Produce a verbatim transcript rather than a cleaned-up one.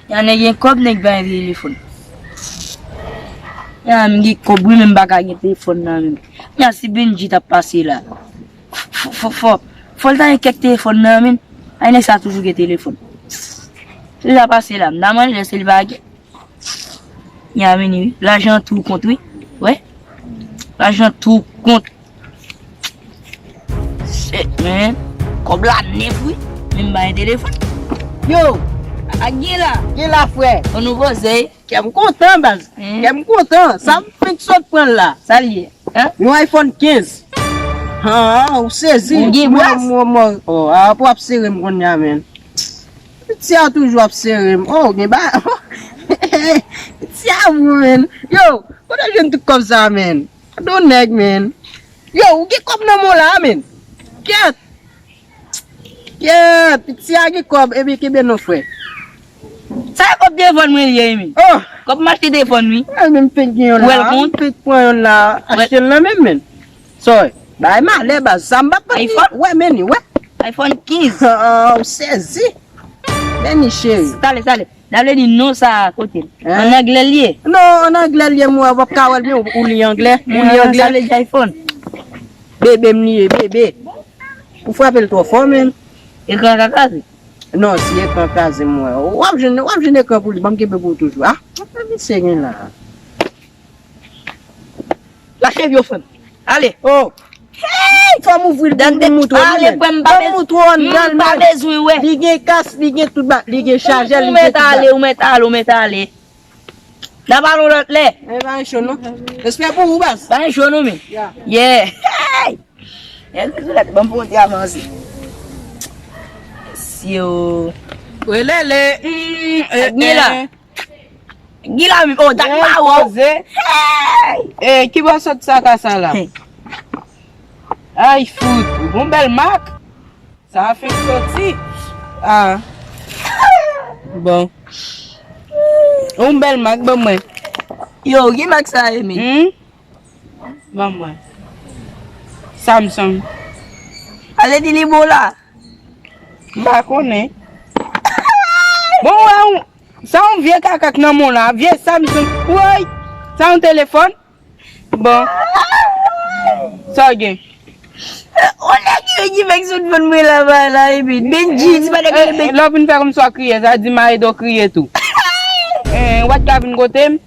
Ya nèg gen kòb, nèg pa gen telefòn. Ya m gen kòb wi, men m pa ka gen telefòn nan men m. Ya si Bendji t ap pase la. Fò, fò, fò, fò l ta gen kèk telefòn nan men m. Ay nèg sa toujou gen telefòn. Si l ta pase la, m ta manje se li pa gen. Ya vini wi. Lajan tou kont wi. Wè. Lajan tou kont. Shit, man. Kòb la nèf wi. Men m pa gen telefòn. Yo, a gen la. Gen la, frè. Yon nouvo zèy. Kè m kontan, baz. Kè m kontan. Sa m fenk sot pran la. Sa l ye? Hein? Yon iPhone kenz. Ah, ou sezi. Ou gen bras. Mwen, mwen, mwen. Oh, a pou ap sere m konnya, men. Ti a toujou ap sere m. Oh, gen ba. Ti a bon, men. Yo, kote w jwenn tout kòb sa, men? Gade yon nèg, men. Yo, ou gen kòb nan men w la, men. Kèt. Kèt, ti a gen kòb, ebyen kenbe non, frè. Sa e kòb telefòn mwen li ye, men. Oh. Kòb m achte telefòn, wi. Mwen menm fenk gen yon la. Ou wè l kont? Mwen fenk pran yon la, achte l nan men m, men. Sorry. Bay malè, baz. Sa m pa pa iPhone? Wè, men, wè. iPhone kenz. Ah, ou sezi. Beni cheri. Sa l ye, sa l ye. Sa vle di non sa kote l? Hein? An anglè l ye? Non, an anglè l ye, mwen, w ap ka wè l byen, ou, ou li anglè? Ou li anglè? Sa vle di iPhone. Bebe m li ye, bebe. Ou frape l twò fò, men. Ekran ka kraze? Non, si ekran kraze, mwen. W ap jwenn, w ap jwenn ekran pou li, ban m kenbe pou ou toujou. Ah, misye gen la. Lache vye frè m. Ale. Oh. Hey! Fò m ouvri l pou m moutre w. Ale, frè m, m pa bezwen. Fò m moutre w anndan l, men. M pa bezwen wè. Li gen kas, li gen tout ba, li gen chajè, li gen tout ba. Ou mèt ale, ou mèt ale, ou mèt ale. N ap pale yon lòt lè. Men pa gen cho non. Respè pou ou, baz. Pa gen cho non, men. Yeah. Yeah. Hey! Èske sou lèt ban m fè yon ti avanse? Syo. Welele. Mm, eh, Gila. Eh. Gila, oh, dat ma wo. Poze. Hey! Eh, ki bò sot sa ka sa la? Hey. Ay, fout. Bon bèl mak. Sa a fenk soti. Ah. Bon. Yon bèl mak, ban mwen. Yo, ki mak sa ye, men? Hmm? Ban mwen. Samsung. Ale di li bon la. M pa konnen. Bon, wè, yon, sa yon vye kaka k nan men w la. Vye Samsung. Woy! Sa yon telefòn? Bon. Sa w gen? O nèg yo ki fèk sot vann mwen la ba la, epi Bendji, di pa nèg yo Bendji. Lè w vin fè kòmsi w ap kriye, sa di m a ede w kriye tou. Eh, w pa t ka vin kote m?